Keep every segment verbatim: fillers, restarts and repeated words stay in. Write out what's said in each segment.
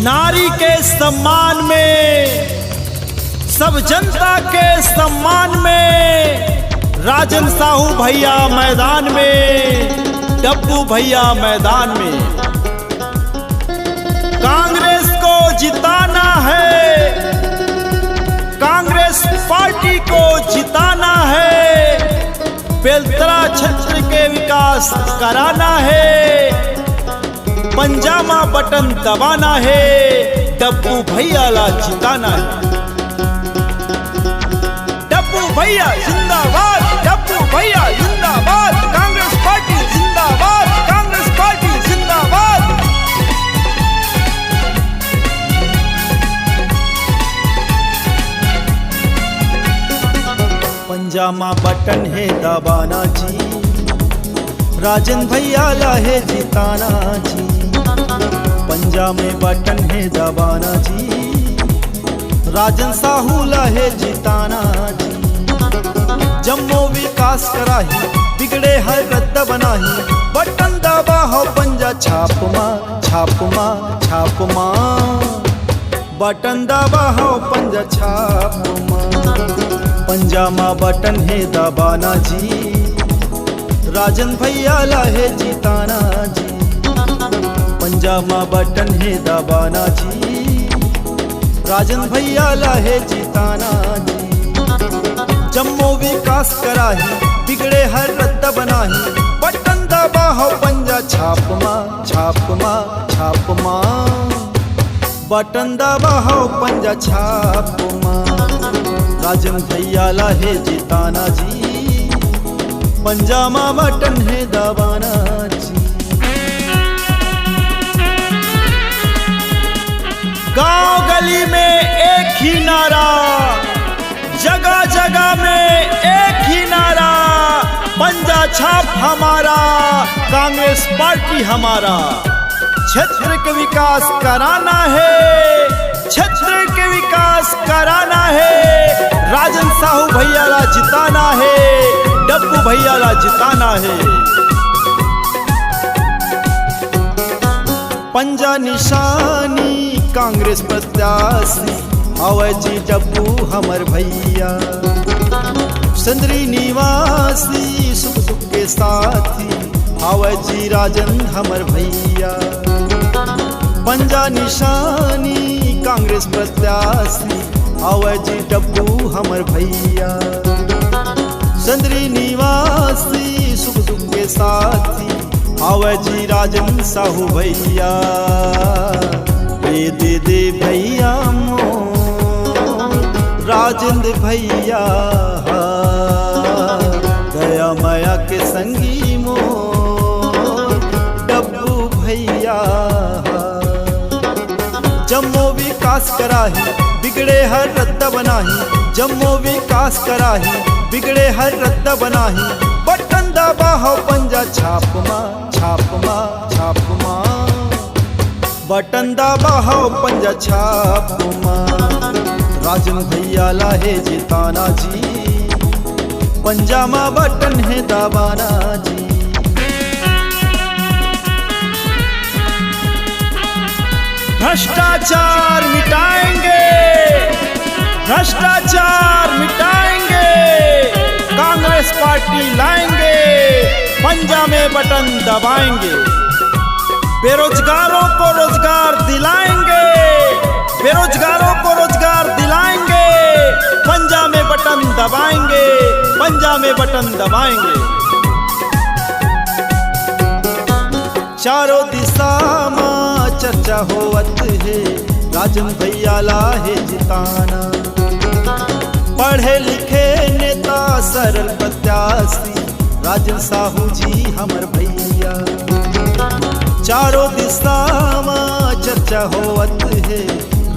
नारी के सम्मान में, सब जनता के सम्मान में राजन साहू भैया मैदान में, डब्बू भैया मैदान में। कांग्रेस को जिताना है, कांग्रेस पार्टी को जिताना है, बेलतरा क्षेत्र के विकास कराना है, पंजा मा बटन दबाना है, डब्बू भैया ला जिताना है। डब्बू भैया जिंदाबाद, डब्बू भैया जिंदाबाद, कांग्रेस पार्टी जिंदाबाद, कांग्रेस पार्टी जिंदाबाद। पंजा मा बटन हे दबाना जी, राजन भैया ला हे जिताना जी। पंजा में बटन हे दबाना जी, राजन साहू ला हे जिताना जी। जम्मो विकास कराही, बिगड़े हर रद्दा बनाही। बटन दबा हो पंजा छाप मा, छाप मा, छाप मा। बटन दबा हो पंजा छाप मा, पंजा मा बटन हे दबाना जी, राजन भैया ला हे जिताना जी। पंजा मा बटन हे दबाना जी, राजन भैया ला हे जिताना जी। जम्मो विकास कराही, बिगड़े हर रद्दा बनाही। बटन दबा हो पंजा छाप मा, छाप मा, छाप मा। बटन दबा हो पंजा छाप मा, राजन भैया ला हे जिताना जी। पंजा मा बटन हे दबाना जी। गांव गली में एक ही नारा, जगह जगह में एक ही नारा, पंजा छाप हमारा, कांग्रेस पार्टी हमारा। क्षेत्र के विकास कराना है, क्षेत्र के विकास कराना है, राजन साहू भैया ला जिताना है, डब्बू भैया ला जिताना है। पंजा निशानी कांग्रेस प्रत्याशी, आवै जी डब्बू हमर भैया। संद्री निवासी सुख दुख के साथी, आवै जी राजन हमर भैया। पंजा निशानी कांग्रेस प्रत्याशी, आवै जी डब्बू हमर भैया। संद्री निवासी सुख दुख के साथी, आवै जी राजन साहू भैया। ए दे दे भैया मोर, राजेंद्र भैया, दया मया के संगी मोर, डब्बू भैया। जम्मो विकास कराही, बिगड़े हर रद्दा बनाही। जम्मो विकास कराही, बिगड़े हर रद्दा बनाही। बटन दबा हो पंजा छाप मा, छाप मा, छाप मा। बटन दबा हो पंजा छाप मा, राजन भैया ला हे जिताना जी। पंजा मा बटन हे दबाना जी। भ्रष्टाचार मिटाएंगे, भ्रष्टाचार मिटाएंगे, कांग्रेस पार्टी लाएंगे, पंजा में बटन दबाएंगे, बेरोजगारों को रोजगार दिलाएंगे, बेरोजगारों को रोजगार दिलाएंगे, पंजा में बटन दबाएंगे, पंजा में बटन दबाएंगे। चारों दिशा मा चर्चा होवत हे, राजन भैया ला हे जिताना। पढ़े लिखे नेता, सरल प्रत्याशी, राजन साहू जी हमर भैया। चारों दिशा मा चर्चा होवत हे,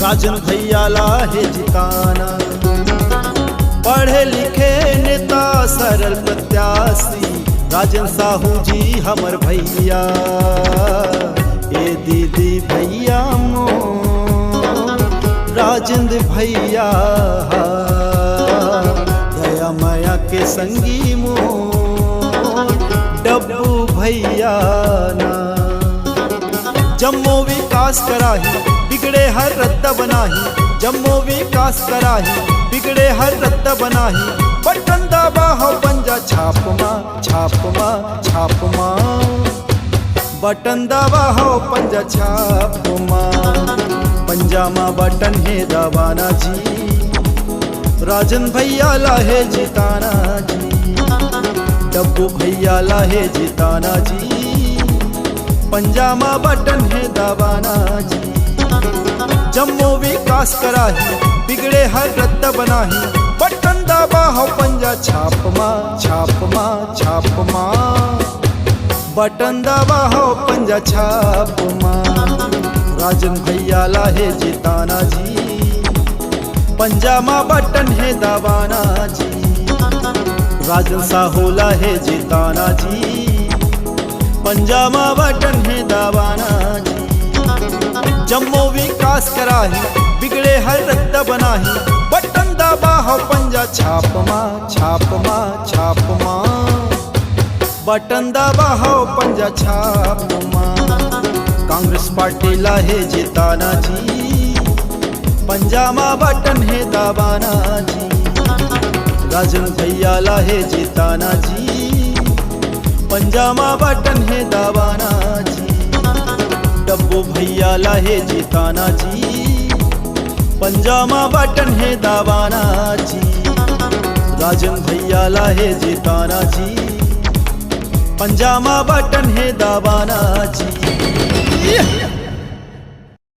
राजन भैया ला हे जिताना। पढ़े लिखे नेता, सरल प्रत्याशी, राजन साहू जी हमर भैया। ए दीदी भैया मोर, राजेंद्र भैया, दया मया के संगी मोर, डब्बू भैया ना। जम्मो विकास विकास कराही, बिगड़े हर रद्दा बनाही, जम्मो विकास कराही, बिगड़े हर रद्दा बनाही। बटन दबा हो पंजा छाप मा, छाप मा, छाप मा। बटन दबा हो पंजा छाप मा, पंजा मा बटन हे दबाना जी। राजन भैया ला हे जिताना जी, डब्बू भैया ला हे जिताना जी। पंजा मा बटन हे दबाना जी। जम्मो विकास कराही, बिगड़े हर रद्दा बनाही। बटन दबा हो पंजा छाप मा, छाप मा, छाप मा। बटन दबा हो पंजा छाप मा। राजन भैया ला हे जिताना जी, पंजा मा बटन हे दबाना जी। राजन साहू ला हे जिताना जी, पंजा मा बटन हे दबाना जी। जम्मो विकास कराही, बिगड़े हर रद्दा बनाही। बटन दबा हो पंजा छाप मा, छाप मा, छाप मा। बटन दबा हो पंजा छाप मा। कांग्रेस पार्टी ला हे जिताना जी, पंजा मा बटन हे दबाना जी। राजन भैया ला हे जिताना जी, पंजा मा बटन हे दबाना जी। डब्बू भैया ला हे जिताना जी, पंजा मा बटन हे दबाना जी। राजन भैया ला हे जिताना जी, पंजा मा बटन हे दबाना जी।